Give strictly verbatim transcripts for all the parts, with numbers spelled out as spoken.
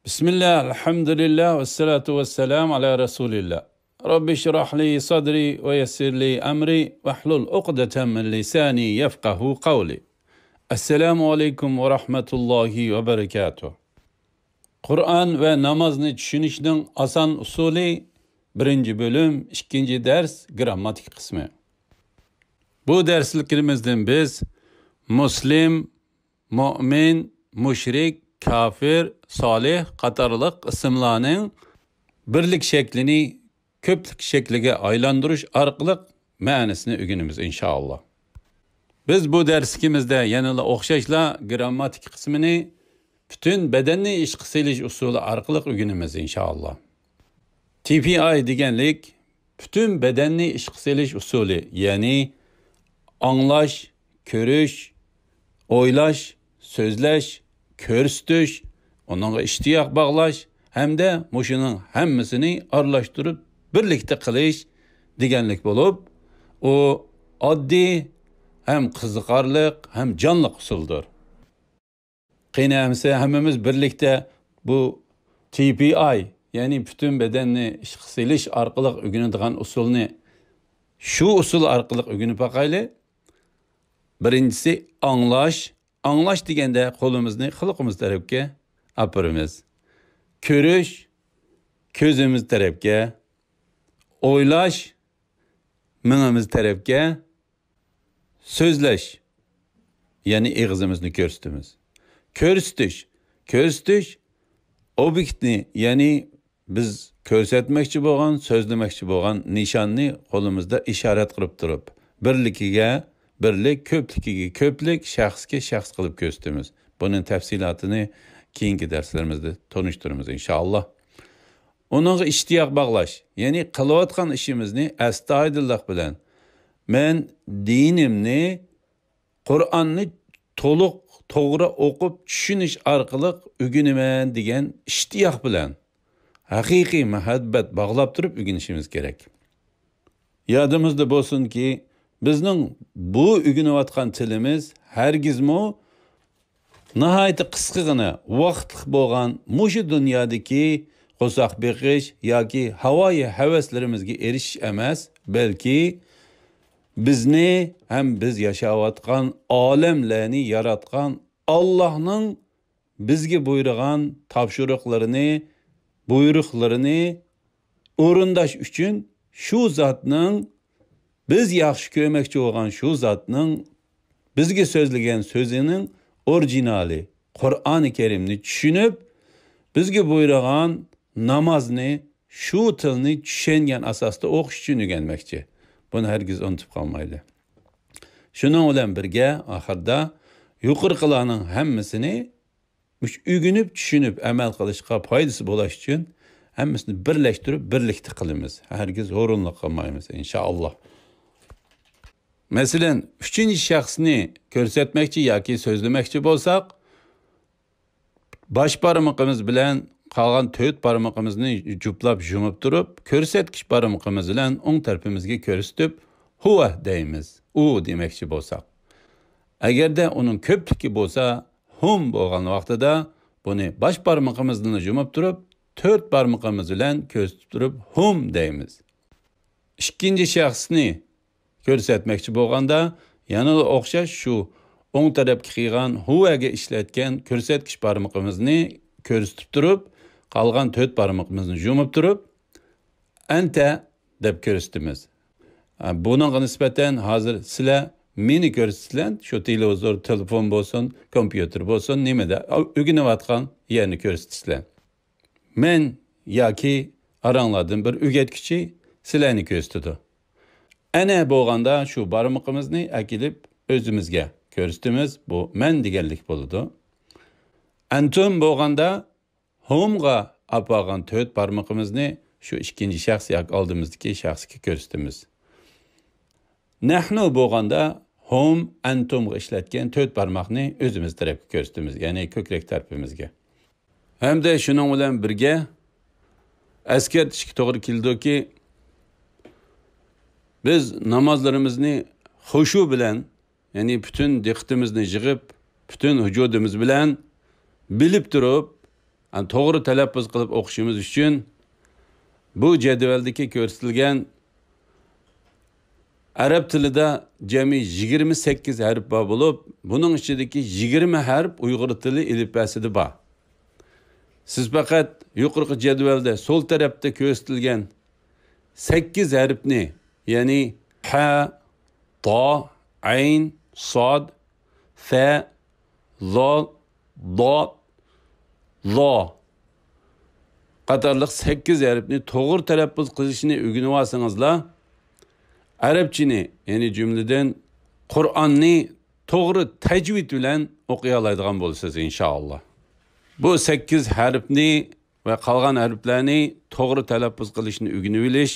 بسم الله، الحمد لله، والصلاة والسلام على رسول الله. رب اشرح لي صدري ويسر لي أمري واحلل عقدة من لساني يفقهوا قولي. السلام عليكم ورحمة الله وبركاته. قۇرئان ۋە نامازنى چۈشىنىشنىڭ ئاسان ئۇسۇلى، بىرىنچى بۆلۈم، ئىككىنچى دەرس، گىرامماتىكا قىسمى. بۇ دەرسلىكىمىزدىن بىز مۇسلىم، مۆمىن، مۇشرىك، كاپىر، سالىھ قاتارلىق ئىسىملارنىڭ بىرلىك شەكلىنى كۆپلۈك شەكلىگە ئايلاندۇرۇش ئارقىلىق مەنىسىنى ئۆگىنىمىز، ئىنشائاللا. بىز بۇ دەرسلىكىمىزدە يەنىلا ئوخشاشلا گىرامماتىكا قىسمىنى پۈتۈن بەدەننى ئىشقا سېلىش ئۇسۇلى ئارقىلىق ئۆگىنىمىز، ئىنشائاللا. تى پى ئاي دېگەنلىك پۈتۈن بەدەننى ئىشقا سېلىش ئۇسۇلى، يەنى ئاڭلاش، كۆرۈش، ئويلاش، سۆزلەش، كۆرسىتىش، ئۇنىڭغا ئىشتىياق باغلاش ھەمدە مۇشۇنىڭ ھەممىسىنى ئارىلاشتۇرۇپ بىرلىكتە قىلىش دېگەنلىك بولۇپ، ئۇ ئاددىي ھەم قىزىقارلىق ھەم جانلىق ئۇسۇلدۇر. قېنى ئەمسە ھەممىمىز بىرلىكتە بۇ تى پى ئاي، يەنى پۈتۈن بەدەننى ئىشقا سېلىش ئارقىلىق ئۆگىنىدىغان ئۇسۇلنى شۇ ئۇسۇل ئارقىلىق ئۆگىنىپ باقايلى. بىرىنچىسى ئاڭلاش. ئاڭلاش دېگەندە قولىمىزنى قۇلىقىمىز تەرەپكە ئاپىرىمىز. كۆرۈش، كۆزىمىز تەرەپكە. ئويلاش، مېڭىمىز تەرەپكە. سۆزلەش، يەنى ئېغىزىمىزنى كۆرسىتىمىز. كۆرسىتىش، كۆرسىتىش ئوبيېكتنى، يەنى بىز كۆرسەتمەكچى بولغان، سۆزلىمەكچى بولغان نىشاننى قولىمىزدا ئىشارەت قىلىپ تۇرۇپ، بىرلىكىگە بىرلىك، كۆپلۈكىگە كۆپلۈك، شەخسكە شەخس قىلىپ كۆرسىتىمىز. بۇنىڭ تەپسىلاتىنى كېيىنكى دەرسلىرىمىزدە تونۇشتۇرىمىز، ئىنشائاللا. ئۇنىڭغا ئىشتىياق باغلاش، يەنى قىلىۋاتقان ئىشىمىزنى ئەستايىدىللىق بىلەن، مەن دىنىمنى، قۇرئاننى تولۇق، توغرا ئوقۇپ چۈشىنىش ئارقىلىق ئۆگىنىمەن دېگەن ئىشتىياق بىلەن، ھەقىقىي مۇھەببەت باغلاپ تۇرۇپ ئۆگىنىشىمىز كېرەك. يادىمىزدا بولسۇنكى، بىزنىڭ بۇ ئۆگىنىۋاتقان تىلىمىز ھەرگىزمۇ ناھايىتى قىسقىغىنە ۋاقىتلىق بولغان مۇشۇ دۇنيادىكى قورساق بېقىش ياكى ھاۋايى ھەۋەسلىرىمىزگە ئېرىشىش ئەمەس، بەلكى بىزنى ھەم بىز ياشاۋاتقان ئالەملەرنى ياراتقان ئاللاھنىڭ بىزگە بۇيرۇغان تاپشۇرۇقلىرىنى، بۇيرۇقلىرىنى ئورۇنداش ئۈچۈن شۇ زاتنىڭ، بىز ياخشى كۆرمەكچى بولغان شۇ زاتنىڭ بىزگە سۆزلىگەن سۆزىنىڭ ئورىگىنالى، قۇرئانى كەرىمنى چۈشىنىپ، بىزگە بۇيرۇغان نامازنى شۇ تىلنى چۈشەنگەن ئاساستا ئوقۇش ئۈچۈن ئۆگەنمەكچى. بۇنى ھەرگىز ئۇنتۇپ قالمايلى. شۇنىڭ بىلەن بىرگە، ئاخىردا يۇقىرىقىلارنىڭ ھەممىسىنى مۇشۇ ئۆگىنىپ، چۈشىنىپ، ئەمەل قىلىشقا پايدىسى بولۇش ئۈچۈن ھەممىسىنى بىرلەشتۈرۈپ، بىرلىكتە قىلىمىز. ھەرگىز ھۇرۇنلۇق قىلمايمىز، ئىنشائاللا. مەسىلەن، ئۈچىنچى شەخسنى كۆرسەتمەكچى ياكى سۆزلىمەكچى بولساق، باش بارمىقىمىز بىلەن قالغان تۆت بارمىقىمىزنى جۈپلەپ يۇمۇپ تۇرۇپ، كۆرسەتكۈچ بارمىقىمىز بىلەن ئوڭ تەرىپىمىزگە كۆرسىتىپ، ھۇۋە دەيمىز، ئۇ دېمەكچى بولساق. ئەگەردە ئۇنىڭ كۆپلۈكى بولسا، ھۇم بولغان ۋاقتىدا بۇنى باش بارمىقىمىزنى يۇمۇپ تۇرۇپ، تۆت بارمىقىمىز بىلەن كۆرسىتىپ تۇرۇپ، ھۇم دەيمىز. ئىككىنچى شەخسنى كۆرسەتمەكچى بولغاندا، يەنىلا ئوخشاش شۇ ئوڭ تەرەپكە قىيغان ھۇۋەگە ئىشلەتكەن كۆرسەتكۈچ بارمىقىمىزنى كۆرسىتىپ تۇرۇپ، قالغان تۆت بارمىقىمىزنى يۇمۇپ تۇرۇپ، ئەنتە دەپ كۆرسىتىمىز. بۇنىڭغا نىسبەتەن ھازىر سىلەر مېنى كۆرسىتىسىلەر، شۇ تېلېۋىزور، تېلېفون بولسۇن، كومپيۇتېر بولسۇن، نېمىدە ئۆگىنىۋاتقان يەرنى كۆرسىتىسىلەر. مەن ياكى ئاراڭلاردىن بىر ئۆگەتكۈچى سىلەرنى كۆرسىتىدۇ. ئەنە بولغاندا شۇ بارمىقىمىزنى ئەكېلىپ ئۆزىمىزگە كۆرسىتىمىز، بۇ مەن دېگەنلىك بولىدۇ. ئەنتۇم بولغاندا ھۇمغا ئاپارغان تۆت بارمىقىمىزنى شۇ ئىككىنچى شەخس ياكى ئالدىمىزدىكى شەخسكە كۆرسىتىمىز. نەھنۇ بولغاندا ھۇم، ئەنتۇمغا ئىشلەتكەن تۆت بارماقنى ئۆزىمىز تەرەپكە كۆرسىتىمىز، يەنى كۆكرەك تەرىپىمىزگە. ھەمدە شۇنىڭ بىلەن بىرگە ئەسكەرتىشكە توغرا كېلىدۇكى، بىز نامازلىرىمىزنى خۇشۇ بىلەن، يەنى پۈتۈن دىققىتىمىزنى يىغىپ، پۈتۈن ۋۇجۇدىمىز بىلەن بىلىپ تۇرۇپ، يەنى توغرا تەلەپپۇز قىلىپ ئوقۇشىمىز ئۈچۈن بۇ جەدۋەلدىكى كۆرسىتىلگەن ئەرەب تىلىدا جەمئىي يىگىرمە سەككىز ھەرپ بار بولۇپ، بۇنىڭ ئىچىدىكى يىگىرمە ھەرپ ئۇيغۇر تىلى ئېلىپبەسىدە بار. سىز پەقەت يۇقىرىقى جەدۋەلدە سول تەرەپتە كۆرسىتىلگەن سەككىز ھەرپنى، يەنى ھە، تا، ئەين، ساد، فە، زال، داد، زا قاتارلىق سەككىز ھەرپنى توغرا تەلەپپۇز قىلىشنى ئۆگىنىۋالسىڭىزلا، ئەرەبچىنى، يەنى جۈملىدىن قۇرئاننى توغرا تەجۋىد بىلەن ئوقۇيالايدىغان بولىسىز، ئىنشائاللا. بۇ سەككىز ھەرپنى ۋە قالغان ھەرپلەرنى توغرا تەلەپپۇز قىلىشنى ئۆگىنىۋېلىش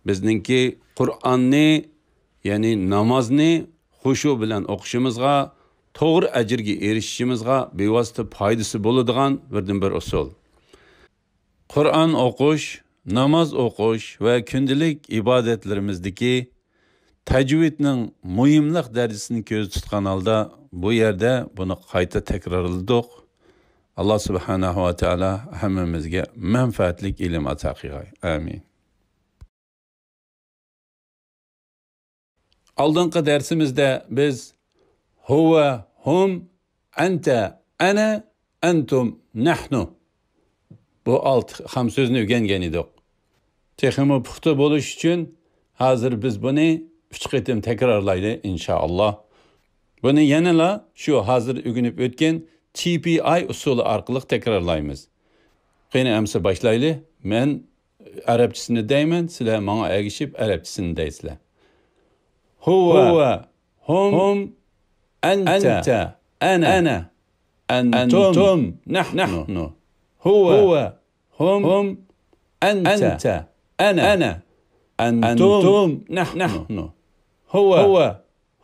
بىزنىڭكى قۇرئاننى، يەنى نامازنى خۇشۇ بىلەن ئوقۇشىمىزغا، توغرا ئەجىرگە ئېرىشىشىمىزغا بىۋاسىتە پايدىسى بولىدىغان بىردىنبىر ئۇسۇل. قۇرئان ئوقۇش، ناماز ئوقۇش ۋە كۈندىلىك ئىبادەتلىرىمىزدىكى تەجۋىدنىڭ مۇھىملىق دەرىجىسىنى كۆزدە تۇتقان ھالدا بۇ يەردە بۇنى قايتا تەكرارلىدۇق. ئاللا سۇبھانەھۇ ۋە تائالا ھەممىمىزگە مەنپەئەتلىك ئىلىم ئاتا قىلغاي. ئامىن. ئالدىنقى دەرسىمىزدە بىز ھۇۋە، ھۇم، ئەنتە، ئەنە، ئەنتۇم، نەھنۇ، بۇ ئالتە خام سۆزنى ئۆگەنگەن ئىدۇق. تېخىمۇ پۇختا بولۇش ئۈچۈن ھازىر بىز بۇنى ئۈچ قېتىم تەكرارلايلى، ئىنشائاللا. بۇنى يەنىلا شۇ ھازىر ئۆگىنىپ ئۆتكەن تى پى ئاي ئۇسۇلى ئارقىلىق تەكرارلايمىز. قېنى، ئەمسە باشلايلى. مەن ئەرەبچىسىنى دەيمەن، سىلەر ماڭا ئەگىشىپ ئەرەبچىسىنى دەيسىلەر. ھۇۋە، ھۇم، ئەنتە، ئەنە، ئەنتۇم، نەھنۇ. ھۇۋە، ھۇم، ئەنتە، ئەنە، ئەنتۇم، نەھنۇ. ھۇۋە،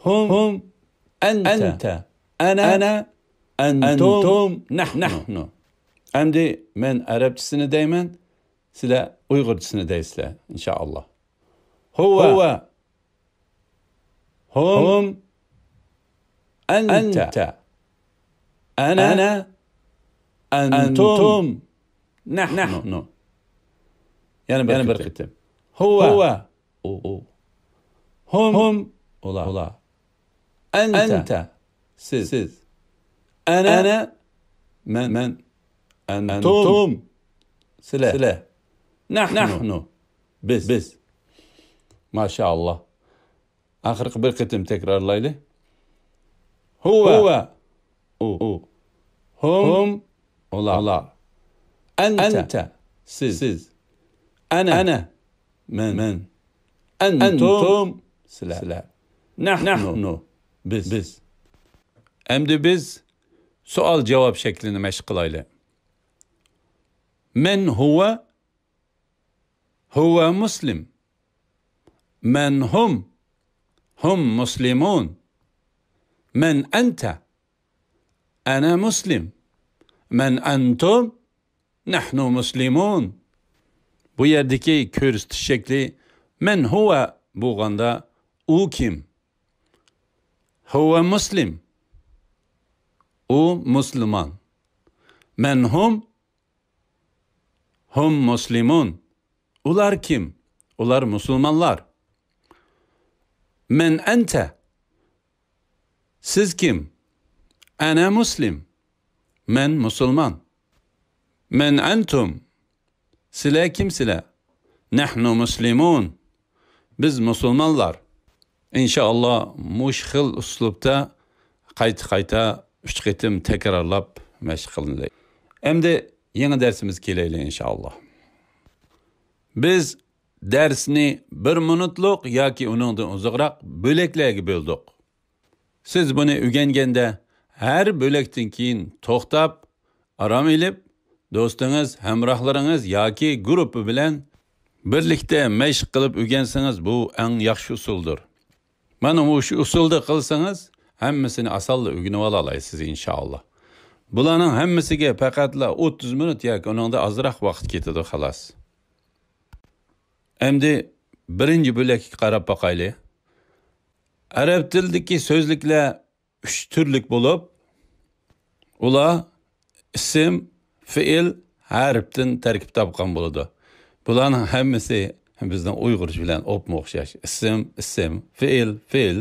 ھۇم، ئەنتە، ئەنە، ئەنتۇم، نەھنۇ. ئەمدى مەن ئەرەبچىسىنى دەيمەن، سىلەر ئۇيغۇرچىسىنى دەيسىلەر، ئىنشائاللا. ھۇۋە، ھۇم، ئەنتە، ئەنە، ئەنتۇم، نەھنۇ. يەنە بىر قېتىم. ھۇۋە، ئۇ، ئۇ. ھۇم، ئۇلار. ئەنتە، سىز. ئەنە، مەن. ئەنتۇم، سىلەر. نەھنۇ، بىز. ماشائاللا. ئاخىرقى بىر قېتىم تەكرارلايلى. ھۇۋە، ئۇ. ھۇم، ئۇلار. ئەنتە، سىز. ئەنە، مەن. ئەنتۇم، سىلەر. نەھنۇ، بىز. ئەمدى بىز سوئال-جاۋاب شەكلىنى مەشىق قىلايلى. مەن ھۇۋە؟ ھۇۋە مۇسلىم. مەن ھۇم؟ ھۇم مۇسلىمۇن. مەن ئەنتە؟ ئەنە مۇسلىم. مەن ئەنتۇم؟ نەھنۇ مۇسلىمۇن. بۇ يەردىكى كۆرسىتىش شەكلى مەن ھۇۋە بولغاندا، ئۇ كىم؟ ھۇۋە مۇسلىم. ئۇ مۇسۇلمان. مەن ھۇم؟ ھۇم مۇسلىمۇن. ئۇلار كىم؟ ئۇلار مۇسۇلمانلار. مەن ئەنتە؟ سىز كىم؟ ئەنە مۇسلىم. مەن مۇسۇلمان. مەن ئەنتۇم؟ سىلەر كىمسىلەر؟ نەھنۇ مۇسلىمۇن. بىز مۇسۇلمانلار. ئىنشائاللا، مۇشۇ خىل ئۇسلۇبتا قايتا-قايتا ئۈچ قېتىم تەكرارلاپ مەشىق قىلىنىدۇ. ئەمدى يېڭى دەرسىمىزگە كېلەيلى، ئىنشائاللا. بىز دەرسنى بىر مىنۇتلۇق ياكى ئۇنىڭدىن ئۇزاقراق بۆلەكلەرگە بۆلدۇق. سىز بۇنى ئۆگەنگەندە، ھەر بۆلەكتىن كېيىن توختاپ، ئارام ئېلىپ، دوستىڭىز، ھەمراھلىرىڭىز ياكى گۇرۇپپا بىلەن بىرلىكتە مەشىق قىلىپ ئۆگەنسىڭىز، بۇ ئەڭ ياخشى ئۇسۇلدۇر. مانا مۇشۇ ئۇسۇلدا قىلسىڭىز، ھەممىسىنى ئاسانلا ئۆگىنىۋالالايسىز، ئىنشائاللا. بۇلارنىڭ ھەممىسىگە پەقەتلا ئوتتۇز مىنۇت ياكى ئۇنىڭدىن ئازراق ۋاقىت كېتىدۇ، خالاس. ئەمدى بىرىنچى بۆلەككە قاراپ باقايلى. ئەرەب تىلىدىكى سۆزلۈكلەر ئۈچ تۈرلۈك بولۇپ، ئۇلار ئىسىم، فېئىل ھەرپتىن تەركىب تاپقان بولىدۇ. بۇلارنىڭ ھەممىسى بىزنىڭ ئۇيغۇرچە بىلەن ئوپمۇ ئوخشاش. ئىسىم، ئىسىم، فېئىل، فېئىل،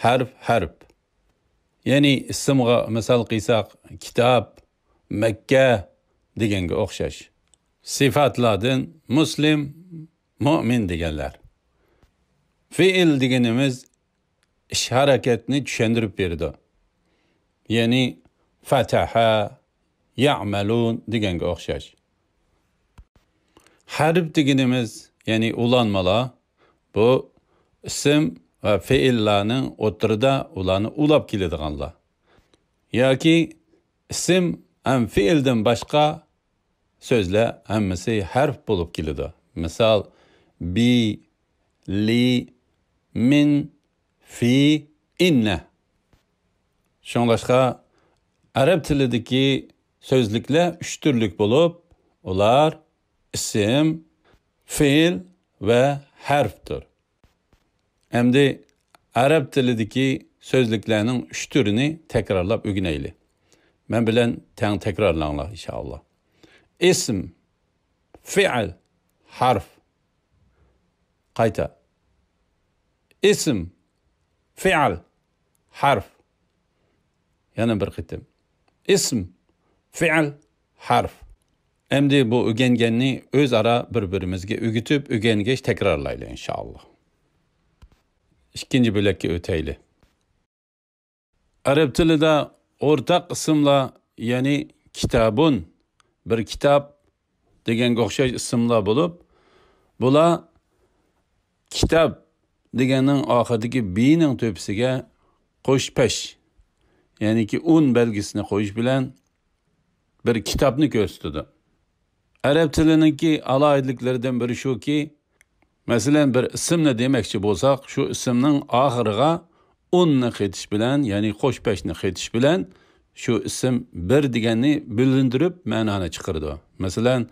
ھەرپ، ھەرپ. يەنى ئىسىمغا مىسال قىلساق، كىتاب، مەككە دېگەنگە ئوخشاش. سىفاتلاردىن مۇسلىم، مۇئمىن دېگەنلەر. فېئىل دېگىنىمىز ئىش ھەرىكەتنى چۈشەندۈرۈپ بېرىدۇ. يەنى فەتەھە، يەئمەلۇن دېگەنگە ئوخشاش. ھەرپ دېگىنىمىز، يەنى ئۇلانمىلار، بۇ ئىسىم ۋە فېئىللارنىڭ ئوتتۇرىدا ئۇلارنى ئۇلاپ كېلىدىغانلار. ياكى ئىسىم ھەم فېئىلدىن باشقا سۆزلەر ھەممىسى ھەرپ بولۇپ كېلىدۇ. مىسال، بى، لى، مىن، فى، ئىننە. شۇڭلاشقا ئەرەب تىلىدىكى سۆزلۈكلەر ئۈچ تۈرلۈك بولۇپ، ئۇلار ئىسىم، فېئىل ۋە ھەرپتۇر. ئەمدى ئەرەب تىلىدىكى سۆزلۈكلەرنىڭ ئۈچ تۈرىنى تەكرارلاپ ئۆگىنەيلى. مەن بىلەن تەڭ تەكرارلاڭلار، ئىنشائاللا. ئىسىم، فېئىل، ھەرپ. قايتا. ئىسىم، فېئىل، ھەرپ. يەنە بىر قېتىم. ئىسىم، فېئىل، ھەرپ. ئەمدى بۇ ئۆگەنگەننى ئۆزئارا بىر-بىرىمىزگە ئۆگىتىپ، ئۆگەنگەچ تەكرارلايلى، ئىنشائاللا. ئىككىنچى بۆلەككە ئۆتەيلى. ئەرەب تىلىدا ئورتاق ئىسىملار، يەنى كىتابۇن، بىر كىتاب دېگەنگە ئوخشاش ئىسىملار بولۇپ، بۇلار كىتاب دېگەننىڭ ئاخىرىدىكى بىنىڭ تۆپىسىگە قوش پەش، يەنىكى ئۇن بەلگىسىنى قويۇش بىلەن بىر كىتابنى كۆرسىتىدۇ. ئەرەب تىلىنىڭكى ئالاھىدىلىكلىرىدىن بىرى شۇكى، مەسىلەن، بىر ئىسىمنى دېمەكچى بولساق، شۇ ئىسىمنىڭ ئاخىرىغا ئۇننى قېتىش بىلەن، يەنى قوش پەشنى قېتىش بىلەن شۇ ئىسىم بىر دېگەننى بىلىندۈرۈپ مەنانى چىقىرىدۇ. مەسىلەن،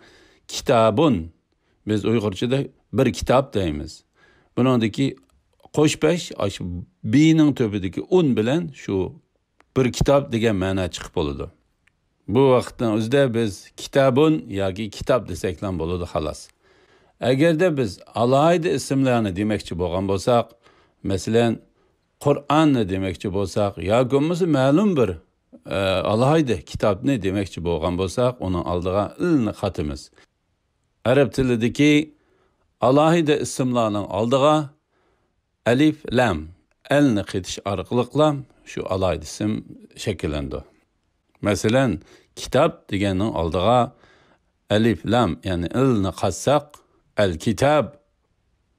كىتابۇن، بىز ئۇيغۇرچىدا بىر كىتاب دەيمىز. بۇنىڭدىكى قوش پەش، ئاشۇ بىنىڭ تۆپىدىكى ئۇن بىلەن شۇ بىر كىتاب دېگەن مەنا چىقىپ بولىدۇ. بۇ ۋاقىتنىڭ ئۆزىدە بىز كىتابۇن ياكى كىتاب دېسەكلا بولىدۇ، خالاس. ئەگەردە بىز ئالاھىدە ئىسىملارنى دېمەكچى بولغان بولساق، مەسىلەن، قۇرئاننى دېمەكچى بولساق ياكى بولمىسا مەلۇم بىر، ئە، ئالاھىدە كىتابنى دېمەكچى بولغان بولساق، ئۇنىڭ ئالدىغا ئىلنى قاتىمىز. ئەرەب تىلىدىكى ئالاھىدە ئىسىملارنىڭ ئالدىغا ئەلىف، لام، ئەلنى قېتىش ئارقىلىقلا شۇ ئالاھىدە ئىسىم شەكىللىنىدۇ. مەسىلەن، كىتاب دېگەننىڭ ئالدىغا ئەلىف، لام، يەنى ئىلنى قاتساق، ئەل كىتاب.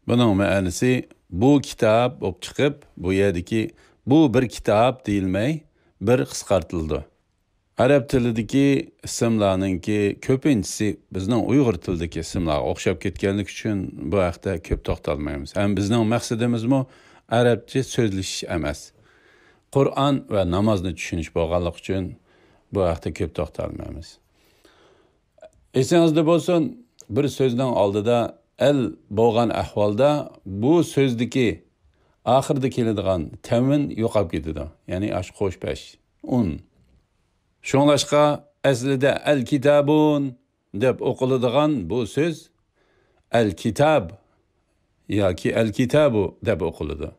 بۇنىڭ مەنىسى بۇ كىتاب بولۇپ چىقىپ، بۇ يەردىكى بۇ بىر كىتاب دېيىلمەي، بىر قىسقارتىلىدۇ. ئەرەب تىلىدىكى ئىسىملارنىڭكى كۆپىنچىسى بىزنىڭ ئۇيغۇر تىلىدىكى ئىسىملارغا ئوخشاپ كەتكەنلىكى ئۈچۈن بۇ ھەقتە كۆپ توختالمايمىز. ھەم بىزنىڭ مەقسىتىمىزمۇ ئەرەبچە سۆزلىشىش ئەمەس. قۇرئان ۋە نامازنى چۈشىنىش بولغانلىقى ئۈچۈن بۇ ھەقتە كۆپ توختالمايمىز. ئېسىڭىزدە بولسۇن، بىر سۆزنىڭ ئالدىدا ئەل بولغان ئەھۋالدا بۇ سۆزدىكى ئاخىرىدا كېلىدىغان تەنۋىن يوقاپ كېتىدۇ. يەنى ئاشۇ قوش پەش، ئۇن. شۇڭلاشقا ئەسلىدە ئەل كىتابۇن دەپ ئوقۇلىدىغان بۇ سۆز ئەل كىتاب ياكى ئەل كىتابۇ دەپ ئوقۇلىدۇ.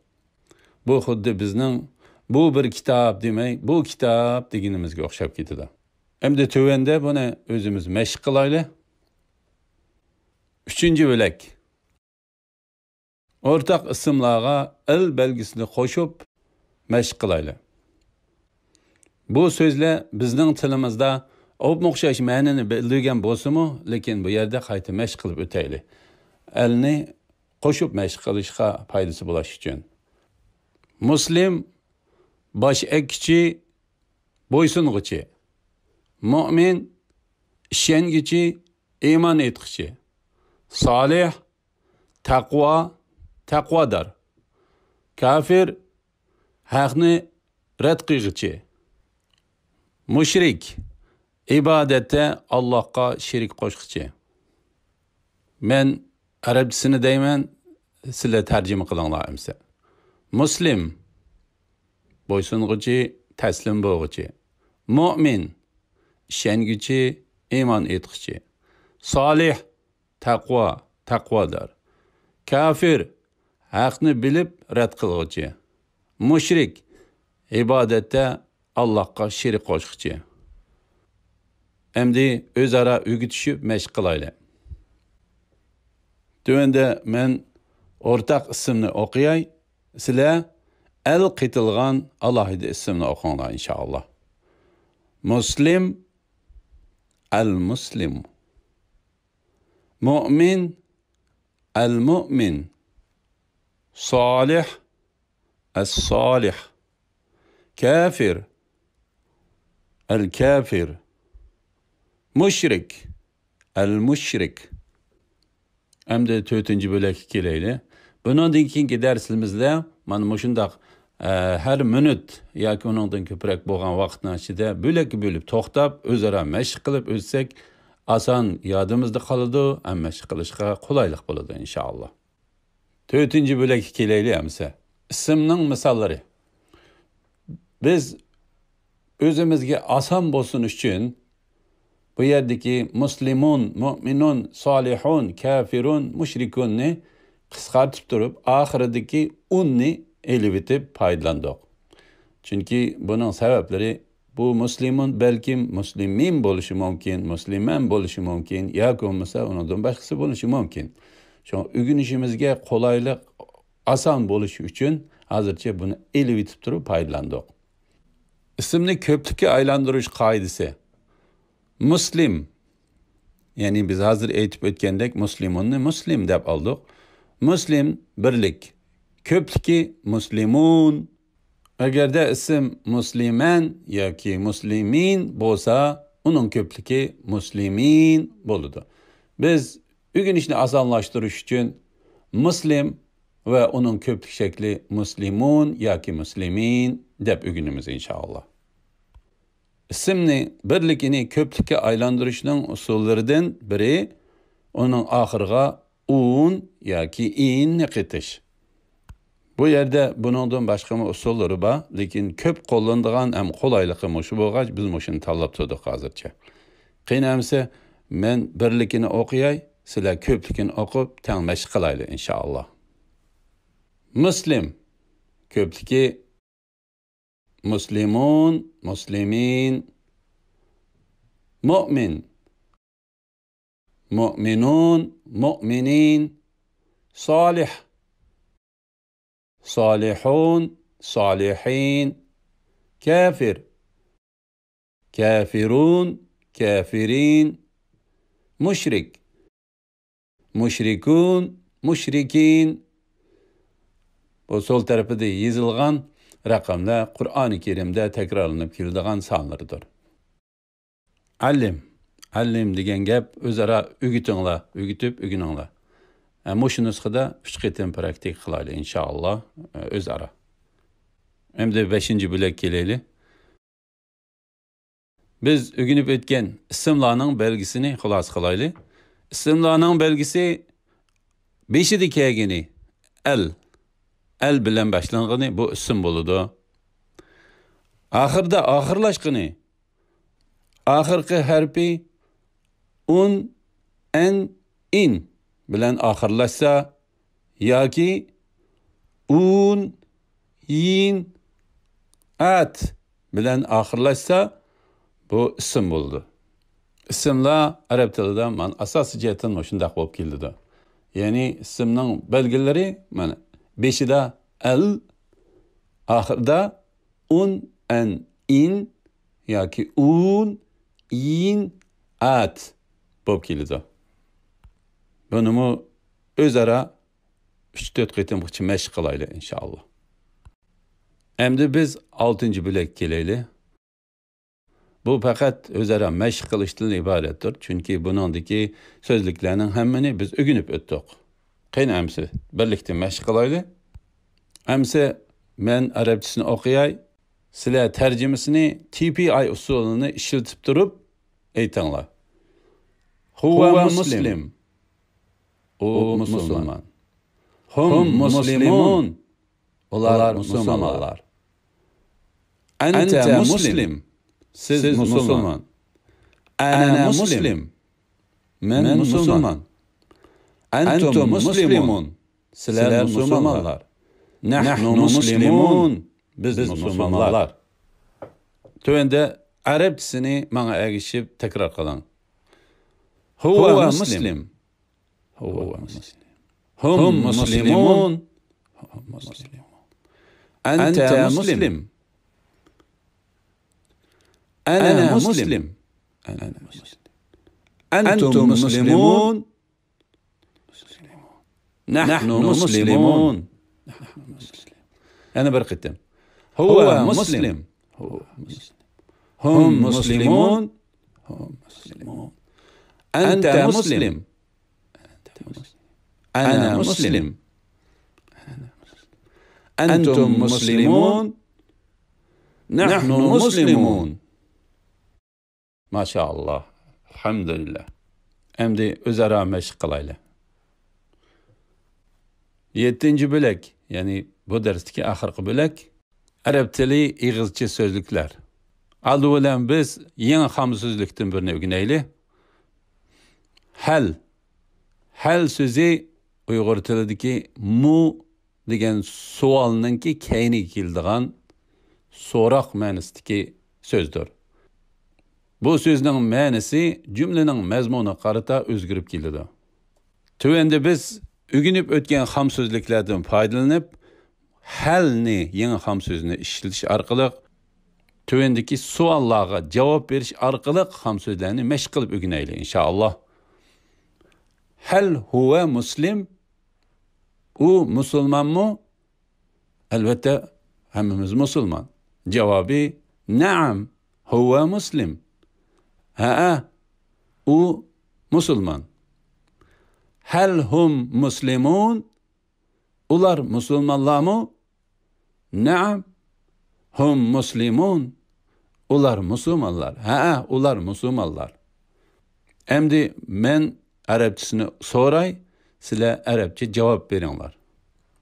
بۇ خۇددى بىزنىڭ بۇ بىر كىتاب دېمەي، بۇ كىتاب دېگىنىمىزگە ئوخشاپ كېتىدۇ. ئەمدى تۆۋەندە بۇنى ئۆزىمىز مەشىق قىلايلى. ئۈچىنچى بۆلەك. ئورتاق ئىسىملارغا ئىل بەلگىسىنى قوشۇپ مەشىق قىلايلى. بۇ سۆزلەر بىزنىڭ تىلىمىزدا ئوپمۇ ئوخشاش مەنىنى بىلدۈرگەن بولسىمۇ، لېكىن بۇ يەردە قايتا مەشىق قىلىپ ئۆتەيلى. ئەلنى قوشۇپ مەشىق قىلىشقا پايدىسى بولۇش ئۈچۈن. مۇسلىم، باش ئەگكۈچى، بويسۇنغۇچى. مۇئمىن، ئىشەنگۈچى، ئىمان ئېيتقۇچى. سالىھ، تەقۋا، تەقۋادار. كافىر، ھەقنى رەت قىلغۇچى. مۇشرىك، ئىبادەتتە ئاللاھقا شېرىك قوشقۇچى. مەن ئەرەبچىسىنى دەيمەن، سىلەر تەرجىمە قىلىڭلار ئەمسە. مۇسلىم، بويسۇنغۇچى، تەسلىم بولغۇچى. مۇئمىن، ئىشەنگۈچى، ئىمان ئېيتقۇچى. سالىھ، تەقۋا، تەقۋادار. كافىر، ھەقنى بىلىپ رەت قىلغۇچى. مۇشرىك، ئىبادەتتە ئاللاھقا شېرىك قوشقۇچى. ئەمدى ئۆزئارا ئۆگىتىشىپ مەشىق قىلايلى. تۆۋەندە مەن ئورتاق ئىسىمنى ئوقۇياي، سىلەر ئەل قېتىلغان ئالاھىدە ئىسىمنى ئوقۇڭلار، ئىنشائاللا. مۇسلىم، ئەل مۇسلىم. مۇئمىن، ئەل مۇئمىن. سالىھ، ئەس سالىھ. كافىر، ئەل كافىر. مۇشرىك، ئەل مۇشرىك. ئەمدى تۆتىنچى بۆلەككە كېلەيلى. بۇنىڭدىن كېيىنكى دەرسىمىزدە مانا مۇشۇنداق، ئە، ھەر مىنۇت ياكى ئۇنىڭدىن كۆپرەك بولغان ۋاقىتنىڭ ئىچىدە بۆلەككە بۆلۈپ توختاپ، ئۆزئارا مەشىق قىلىپ ئۆتسەك، ئاسان يادىمىزدا قالىدۇ ھەم مەشىق قىلىشقا قولايلىق بولىدۇ، ئىنشائاللا. تۆتىنچى بۆلەككە كېلەيلى ئەمسە. ئىسىمنىڭ مىساللىرى. بىز ئۆزىمىزگە ئاسان بولسۇن ئۈچۈن بۇ يەردىكى مۇسلىمۇن، مۇئمىنۇن، سالىھۇن، كافىرۇن، مۇشرىكۇننى قىسقارتىپ تۇرۇپ، ئاخىرىدىكى ئۇننى ئېلىۋېتىپ پايدىلاندۇق. چۈنكى بۇنىڭ سەۋەبلىرى، بۇ مۇسلىمۇن بەلكىم مۇسلىمىن بولۇشى مۇمكىن، مۇسلىمەن بولۇشى مۇمكىن ياكى بولمىسا ئۇنىڭدىن باشقىسى بولۇشى مۇمكىن. شۇڭا ئۆگىنىشىمىزگە قولايلىق، ئاسان بولۇشى ئۈچۈن ھازىرچە بۇنى ئېلىۋېتىپ تۇرۇپ پايدىلاندۇق. ئىسىمنى كۆپلۈككە ئايلاندۇرۇش قائىدىسى. مۇسلىم، يەنى بىز ھازىر ئېيتىپ ئۆتكەندەك مۇسلىمۇننى مۇسلىم دەپ ئالدۇق. مۇسلىم بىرلىك، كۆپلۈكى مۇسلىمۇن. ئەگەردە ئىسىم مۇسلىمەن ياكى مۇسلىمىن بولسا، ئۇنىڭ كۆپلۈكى مۇسلىمىن بولىدۇ. بىز ئۆگىنىشنى ئاسانلاشتۇرۇش ئۈچۈن مۇسلىم ۋە ئۇنىڭ كۆپلۈك شەكلى مۇسلىمۇن ياكى مۇسلىمىن دەپ ئۆگىنىمىز، ئىنشائاللا. ئىسىمنى بىرلىكىنى كۆپلۈككە ئايلاندۇرۇشنىڭ ئۇسۇللىرىدىن بىرى، ئۇنىڭ ئاخىرىغا ئۇن ياكى ئىننى قېتىش. بۇ يەردە بۇنىڭدىن باشقىمۇ ئۇسۇللىرى بار، لېكىن كۆپ قوللىنىدىغان ھەم قولايلىقى مۇشۇ بولغاچ، بىز مۇشۇنى تاللاپ تۇردۇق ھازىرچە. قېنى ئەمسە، مەن بىرلىكىنى ئوقۇياي، سىلەر كۆپلۈكىنى ئوقۇپ، تەڭ مەشىق قىلايلى، ئىنشائاللا. مۇسلىم، كۆپلۈكى مۇسلىمۇن، مۇسلىمىن. مۇئمىن، مۇئمىنۇن، مۇئمىنىن. سالىھ، سالىھۇن، سالىھىن. كافىر، كافىرۇن، كافىرىن. مۇشرىك، مۇشرىكۇن، مۇشرىكىن. بۇ سول تەرىپىدە يېزىلغان رەقەملەر قۇرئانى كەرىمدە تەكرارلىنىپ كېلىدىغان سانلىرىدۇر. ئەللىم، ئەللىم دېگەن گەپ ئۆزئارا ئۆگىتىڭلار، ئۆگىتىپ ئۆگىنىڭلار. ھە، مۇشۇ نۇسخىدا ئۈچ قېتىم پراكتىكا قىلايلى، ئىنشائاللا، ئۆزئارا. ئەمدى بەشىنچى بۆلەككە كېلەيلى. بىز ئۆگىنىپ ئۆتكەن ئىسىملارنىڭ بەلگىسىنى خۇلاسە قىلايلى. ئىسىملارنىڭ بەلگىسى بېشىدا كەلگىنى ئەل، ئەل بىلەن باشلانغىنى بۇ ئىسىم بولىدۇ. ئاخىردا ئاخىرلاشقىنى، ئاخىرقى ھەرپى ئۇن، ئەن، ئىن بىلەن ئاخىرلاشسا، ياكى ئۇن، يىن، ئەت بىلەن ئاخىرلاشسا، بۇ ئىسىم بولىدۇ. ئىسىملار ئەرەب تىلىدا مانا ئاساسىي جەھەتتىن مۇشۇنداق بولۇپ كېلىدۇ. يەنى ئىسىمنىڭ بەلگىلىرى مانا بېشىدا ئەل، ئاخىرىدا ئۇن، ئەن، ئىن ياكى ئۇن، يىن، ئەت بولۇپ كېلىدۇ. بۇنىمۇ ئۆزئارا ئۈچ تۆت قېتىمغىچە مەشىق قىلايلى، ئىنشائاللا. ئەمدى بىز ئالتىنچى بۆلەككە كېلەيلى. بۇ پەقەت ئۆزئارا مەشىق قىلىشتىن ئىبارەتتۇر، چۈنكى بۇنىڭدىكى سۆزلۈكلەرنىڭ ھەممىنى بىز ئۆگىنىپ ئۆتتۇق. قېنى ئەمسە بىرلىكتە مەشىق قىلايلى. ئەمسە مەن ئەرەبچىسىنى ئوقۇياي، سىلەر تەرجىمىسىنى تى پى ئاي ئۇسۇلىنى ئىشلىتىپ تۇرۇپ ئېيتىڭلار. ھۇۋە مۇسلىم. ئۇ مۇسۇلمان. ھۇم مۇسلىمۇن. ئۇلار مۇسۇلمانلار. ئەنتە مۇسلىم. سىز مۇسۇلمان. أنا مسلم. مەن مۇسۇلمان. أنتم مسلمون. سىلەر مۇسۇلمانلار. نحن مسلمون. بىز مۇسۇلمانلار. تۆۋەندە ئەرەبچىسىنى ماڭا ئەگىشىپ تەكرار قىلىڭ. هو مسلم. هو مسلم. هم مسلمون. هم مسلمون. أنت مسلم. أنا مسلم. أنا مسلم. أنتم مسلمون. نحن مسلمون. يەنە بىر قېتىم. هو مسلم. هم مسلمون. أنت مسلم. أنا مسلم. أنتم مسلمون. نحن مسلمون. ماشائاللاھ. ئەلھەمدۇلىللاھ. ئەمدى ئۆزئارا مەشىق قىلايلى. يەتتىنچى بۆلەك، يەنى بۇ دەرستىكى ئاخىرقى بۆلەك. ئەرەب تىلى ئېغىزچە سۆزلۈكلەر. ئالدى بىلەن بىز يېڭى خام سۆزلۈكتىن بىرنى ئۆگىنەيلى. ھەل. ھەل سۆزى ئۇيغۇر تىلىدىكى مۇ دېگەن سوئالنىڭكى كەينىگە كېلىدىغان سوراق مەنىسىدىكى سۆزدۇر. بۇ سۆزنىڭ مەنىسى جۈملىنىڭ مەزمۇنىغا قارىتا ئۆزگىرىپ كېلىدۇ. تۆۋەندە بىز ئۆگىنىپ ئۆتكەن خام سۆزلۈكلەردىن پايدىلىنىپ، ھەلنى يېڭى خام سۆزىنى ئىشلىتىش ئارقىلىق، تۆۋەندىكى سوئاللارغا جاۋاب بېرىش ئارقىلىق خام سۆزلەرنى مەشىق قىلىپ ئۆگىنەيلى، ئىنشائاللاھ. ھەل ھۇۋە مۇسلىم؟ ئۇ مۇسۇلمانمۇ؟ ئەلۋەتتە، ھەممىمىز مۇسۇلمان. جاۋابى، نەئەم، ھۇۋە مۇسلىم. ھەئە، ئۇ مۇسۇلمان. ھەل ھۇم مۇسلىمۇن؟ ئۇلار مۇسۇلمانلارمۇ؟ نەئەم، ھۇم مۇسلىمۇن. ئۇلار مۇسۇلمانلار. ھەئە، ئۇلار مۇسۇلمانلار. ئەمدى مەن ئەرەبچىسىنى سوراي، سىلەر ئەرەبچە جاۋاب بېرىڭلار.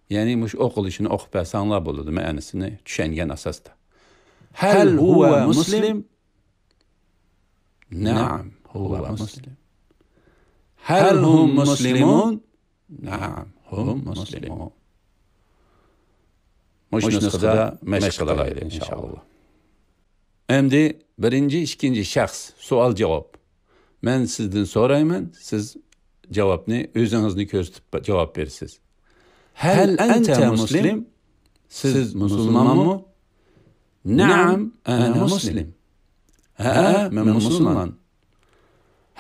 يەنى مۇشۇ ئوقۇلۇشىنى ئوقۇپ بەرسەڭلار بولىدۇ، مەنىسىنى چۈشەنگەن ئاساستا. ھەل ھۇۋە مۇسلىم؟ نەئەم، ھۇۋە مۇسلىم. ھەل ھۇم مۇسلىمۇن؟ نەئەم، ھۇم مۇسلىمۇن. مۇشۇ نۇسخىدا مەشىق قىلايلى، ئىنشائاللا. ئەمدى بىرىنچى، ئىككىنچى شەخس سوئال جاۋاب. مەن سىزدىن سورايمەن، سىز جاۋابنى ئۆزىڭىزنى كۆرسىتىپ جاۋاب بېرىسىز. ھەل ئەنتە مۇسلىم؟ سىز مۇسۇلمانمۇ؟ نەئەم، ئەنە مۇسلىم. ھەئە، مەن مۇسۇلمان.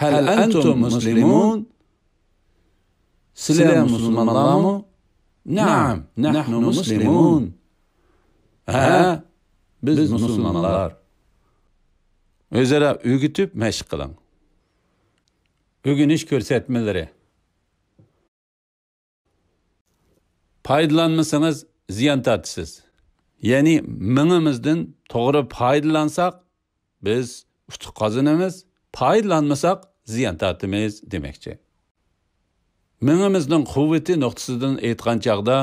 ھەل ئەنتۇم مۇسلىمۇن؟ سىلەر مۇسۇلمانلارمۇ؟ نەئەم، نەھنۇ مۇسلىمۇن. ھە، بىز مۇسۇلمانلار. ئۆزئارا ئۆگىتىپ مەشىق قىلىڭ. ئۆگىنىش كۆرسەتمىلىرى. پايدىلانمىسىڭىز، زىيان تارتىسىز. يەنى مېڭىمىزدىن توغرا پايدىلانساق، بىز ئۇتۇق قازىنىمىز، پايدىلانمىساق، زىيان تارتىمىز دېمەكچى. مېڭىمىزنىڭ قۇۋۋىتى نۇقتىسىدىن ئېيتقان چاغدا،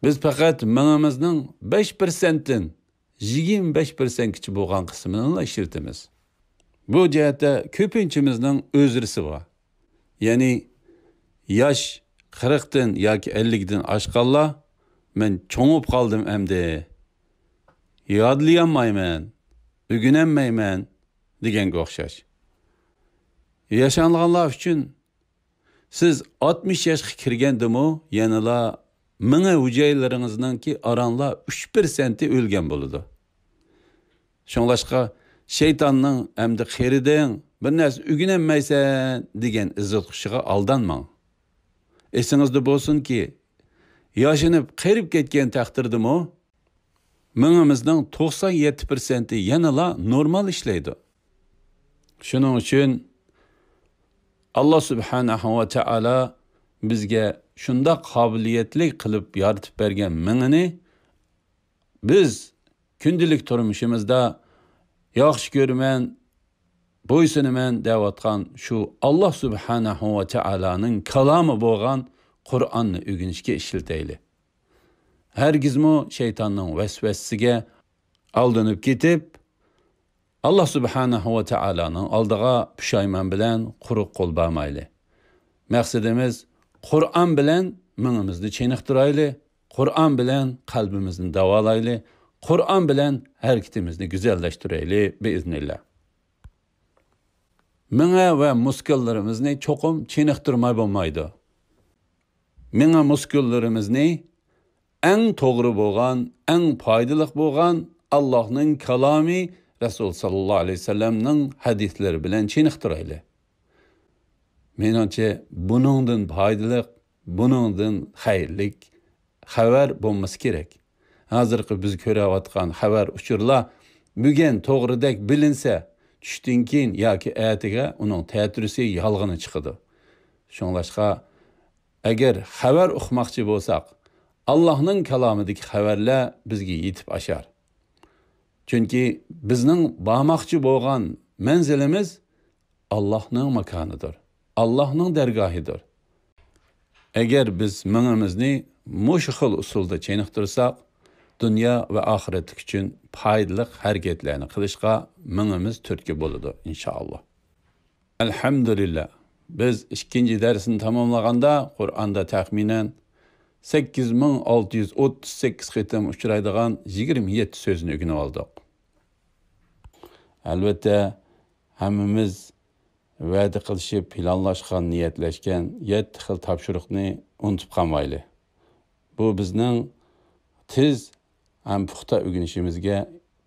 بىز پەقەت مېڭىمىزنىڭ بەش پىرسەنتتىن يىگىرمە بەش پىرسەنتكىچە بولغان قىسمىنىلا ئىشلىتىمىز. بۇ جەھەتتە كۆپىنچىمىزنىڭ ئۆزرىسى بار. يەنى ياش قىرىقتىن ياكى ئەللىكتىن ئاشقانلار، «مەن چوڭىيىپ قالدىم ئەمدى، يادلىيالمايمەن، ئۆگىنەلمەيمەن» دېگەنگە ئوخشاش. ياشانغانلار ئۈچۈن، سىز ئاتمىش ياشقا كىرگەندىمۇ يەنىلا مېڭە ھۈجەيرىلىرىڭىزنىڭكى ئارانلا ئۈچ پىرسەنتى ئۆلگەن بولىدۇ. شۇڭلاشقا شەيتاننىڭ «ئەمدى قېرىدىڭ، بىر نەرسە ئۆگىنەلمەيسەن» دېگەن ئېزىتقۇچىغا ئالدانماڭ. ئېسىڭىزدە بولسۇنكى، ياشىنىپ قېرىپ كەتكەن تەقدىردىمۇ مېڭىمىزنىڭ توقسان يەتتە پىرسەنتى يەنىلا نورمال ئىشلەيدۇ. شۇنىڭ ئۈچۈن ئاللا سۇبھانەھۇ ۋە تائالا بىزگە شۇنداق قابىلىيەتلىك قىلىپ يارىتىپ بەرگەن مېڭىنى بىز كۈندىلىك تۇرمۇشىمىزدا ياخشى كۆرىمەن، بويسۇنىمەن دەۋاتقان شۇ ئاللا سۇبھانەھۇ ۋە تائالانىڭ كالامى بولغان قۇرئاننى ئۆگىنىشكە ئىشلىتەيلى. ھەرگىزمۇ شەيتاننىڭ ۋەسۋەسىسىگە ئالدىنىپ كېتىپ، ئاللا سۇبھانەھۇ ۋە تائالانىڭ ئالدىغا پۇشايمان بىلەن قۇرۇق قول بارمايلى. مەقسىتىمىز، قۇرئان بىلەن مېڭىمىزنى چېنىقتۇرايلى، قۇرئان بىلەن قەلبىمىزنى داۋالايلى، قۇرئان بىلەن ھەرىكىتىمىزنى گۈزەللەشتۈرەيلى، بىئىزنىللا. مېڭە ۋە مۇسكۇللىرىمىزنى چوقۇم چېنىقتۇرماي بولمايدۇ. مېڭە مۇسكۇللىرىمىزنى ئەڭ توغرا بولغان، ئەڭ پايدىلىق بولغان ئاللاھنىڭ كالامى، رەسۇل ساللاللاھۇ ئەلەيھى ۋەسەللەمنىڭ ھەدىسلىرى بىلەن چېنىقتۇرايلى. مېنىڭچە، بۇنىڭدىن پايدىلىق، بۇنىڭدىن خەيرلىك خەۋەر بولمىسا كېرەك. ھازىرقى بىز كۆرۈۋاتقان خەۋەر ئۇچۇرلار بۈگۈن توغرىدەك بىلىنسە، چۈشتىن كېيىن ياكى ئەتىگە ئۇنىڭ تەتۈرىسى يالغىنى چىقىدۇ. شۇڭلاشقا، ئەگەر خەۋەر ئۇقماقچى بولساق، ئاللاھنىڭ كالامىدىكى خەۋەرلەر بىزگە يېتىپ ئاشار. چۈنكى بىزنىڭ بارماقچى بولغان مەنزىلىمىز ئاللاھنىڭ ماكانىدۇر، ئاللاھنىڭ دەرگاھىدۇر. ئەگەر بىز مېڭىمىزنى مۇشۇ خىل ئۇسۇلدا چېنىقتۇرساق، دۇنيا ۋە ئاخىرەتلىك ئۈچۈن پايدىلىق ھەرىكەتلەرنى قىلىشقا مېڭىمىز تۈرتكە بولىدۇ، ئىنشائاللا. ئەلھەمدۇلىللا، بىز ئىككىنچى دەرسنى تاماملىغاندا، قۇرئاندا تەخمىنەن سەككىز مىڭ ئالتە يۈز ئوتتۇز سەككىز قېتىم ئۇچرايدىغان يىگىرمە يەتتە سۆزنى ئۆگىنىۋالدۇق. ئەلۋەتتە، ھەممىمىز ۋەدە قىلىشىپ، پىلانلاشقان، نىيەتلەشكەن يەتتە خىل تاپشۇرۇقنى ئۇنتۇپ قالمايلى. بۇ بىزنىڭ تېز ھەم پۇختا ئۆگىنىشىمىزگە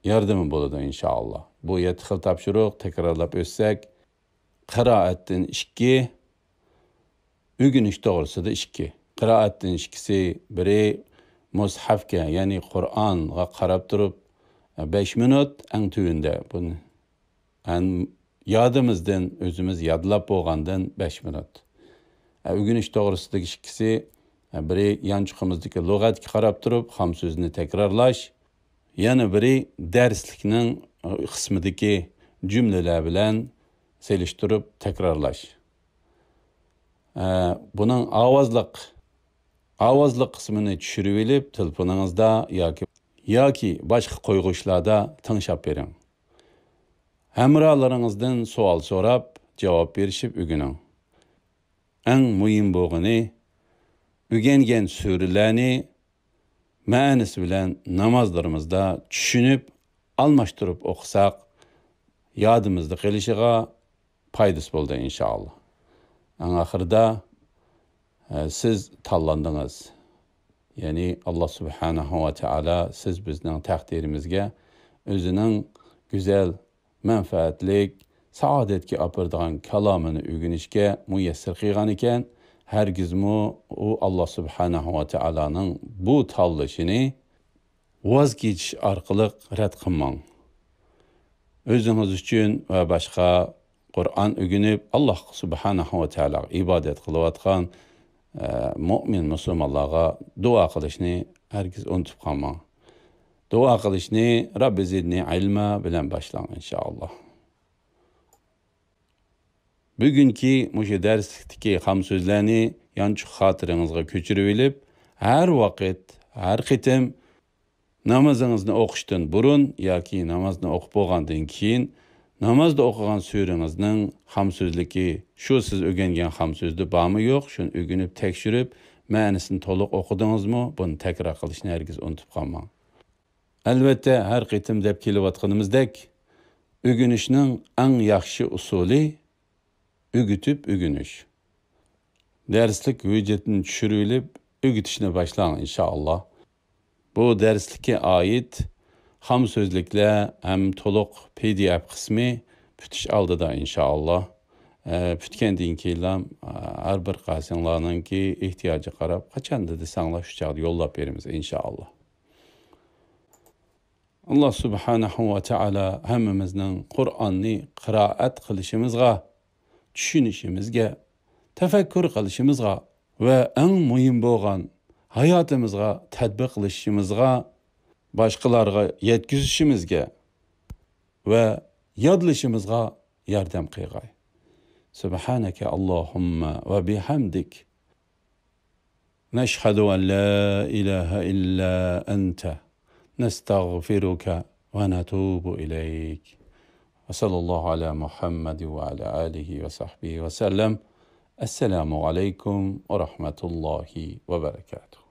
ياردىمى بولىدۇ، ئىنشائاللا. بۇ يەتتە خىل تاپشۇرۇق تەكرارلاپ ئۆتسەك، قىرائەتتىن ئىككى، ئۆگىنىش توغرىسىدا ئىككى. قىرائەتتىن ئىككىسى، بىرى مۇسھەفكە، يەنى قۇرئانغا قاراپ تۇرۇپ، بەش مىنۇت ئەڭ تۆۋىنىدە بۇنى ھەم يادىمىزدىن، ئۆزىمىز يادلاپ بولغاندىن بەش مىنۇت. ئە، ئۆگىنىش توغرىسىدىكى ئىككىسى، ئە، بىرى يانچۇقىمىزدىكى لۇغەتكە قاراپ تۇرۇپ خام سۆزنى تەكرارلاش، يەنە بىرى دەرسلىكنىڭ، ئە، قىسمىدىكى جۈملىلەر بىلەن سېلىشتۇرۇپ تەكرارلاش. ئە، بۇنىڭ ئاۋازلىق، ئاۋازلىق قىسمىنى چۈشۈرۈۋېلىپ تېلېفونىڭىزدا ياكى، ياكى باشقا قويغۇچلاردا تىڭشاپ بېرىڭ. ھەمراھلىرىڭىزدىن سوئال سوراپ، جاۋاب بېرىشىپ ئۆگىنىڭ. ئەڭ مۇھىم بولغىنى، ئۆگەنگەن سۈرىلەرنى مەنىسى بىلەن نامازلىرىمىزدا چۈشىنىپ، ئالماشتۇرۇپ ئوقۇساق، يادىمىزدا قېلىشىغا پايدىسى بولىدۇ، ئىنشائاللا. ئەڭ ئاخىرىدا، ئە، سىز تاللاندىڭىز. يەنى، ئاللا سۇبھانەھۇ ۋە تائالا سىز بىزنىڭ تەقدىرىمىزگە ئۆزىنىڭ گۈزەل، مەنپەئەتلىك، سائادەتكە ئاپىرىدىغان كالامىنى ئۆگىنىشكە مۇيەسسەر قىلغان ئىكەن، ھەرگىزمۇ ئۇ ئاللا سۇبھانەھۇ ۋە تائالانىڭ بۇ تاللىشىنى ۋاز كېچىش ئارقىلىق رەت قىلماڭ. ئۆزىڭىز ئۈچۈن ۋە باشقا قۇرئان ئۆگىنىپ، ئاللا سۇبھانەھۇ ۋە تائالاغا ئىبادەت قىلىۋاتقان، ئە، مۇئمىن مۇسۇلمانلارغا دۇئا قىلىشنى ھەرگىز ئۇنتۇپ قالماڭ. دۇئا قىلىشنى «رەببى زىدنى ئىلما» بىلەن باشلاڭ، ئىنشائاللا. بۈگۈنكى مۇشۇ دەرسلىكتىكى خام سۆزلەرنى يانچۇق خاتىرىڭىزغا كۆچۈرۈۋېلىپ، ھەر ۋاقىت، ھەر قېتىم نامىزىڭىزنى ئوقۇشتىن بۇرۇن ياكى نامازنى ئوقۇپ بولغاندىن كېيىن، نامازدا ئوقۇغان سۈرىڭىزنىڭ خام سۆزلۈكى شۇ سىز ئۆگەنگەن خام سۆزدە بارمۇ يوق، شۇنى ئۆگىنىپ تەكشۈرۈپ، مەنىسىنى تولۇق ئوقۇدىڭىزمۇ، بۇنى تەكرار قىلىشنى ھەرگىز ئۇنتۇپ قالماڭ. ئەلۋەتتە، ھەر قېتىم دەپ كېلىۋاتقىنىمىزدەك، ئۆگىنىشنىڭ ئەڭ ياخشى ئۇسۇلى ئۆگىتىپ ئۆگىنىش. دەرسلىك ھۆججەتنى چۈشۈرۈۋېلىپ ئۆگىتىشنى باشلاڭ، ئىنشائاللا. بۇ دەرسلىككە ئائىت خام سۆزلۈكلەر ھەم تولۇق پى دى ئېف قىسمى پۈتۈش ئالدىدا، ئىنشائاللا. ئە، پۈتكەندىن كېيىنلا، ئە، ھەر بىر قايسىڭلارنىڭكى ئېھتىياجىغا قاراپ، قاچاندا دېسەڭلار، شۇ چاغدا يوللاپ بېرىمىز، ئىنشائاللا. ئاللا سۇبھانەھۇ ۋە تائالا ھەممىمىزنىڭ قۇرئاننى قىرائەت قىلىشىمىزغا، چۈشىنىشىمىزگە، تەپەككۇر قىلىشىمىزغا ۋە ئەڭ مۇھىم بولغان ھاياتىمىزغا تەتبىق قىلىشىمىزغا، باشقىلارغا يەتكۈزۈشىمىزگە ۋە يادلىشىمىزغا ياردەم قىلغاي. سۇبھانەكە ئاللاھۇممە ۋە بىھەمدىك. نشهد أن لا إله إلا أنت، نستغفرك ونتوب إليك. ۋەسەللاللاھۇ ئەلا مۇھەممەد ۋە ئەلا ئالىھى ۋە سەھبىھى ۋەسەللەم. ئەسسالامۇ ئەلەيكۇم ۋە رەھمەتۇللاھى ۋە بەرەكاتۇھ.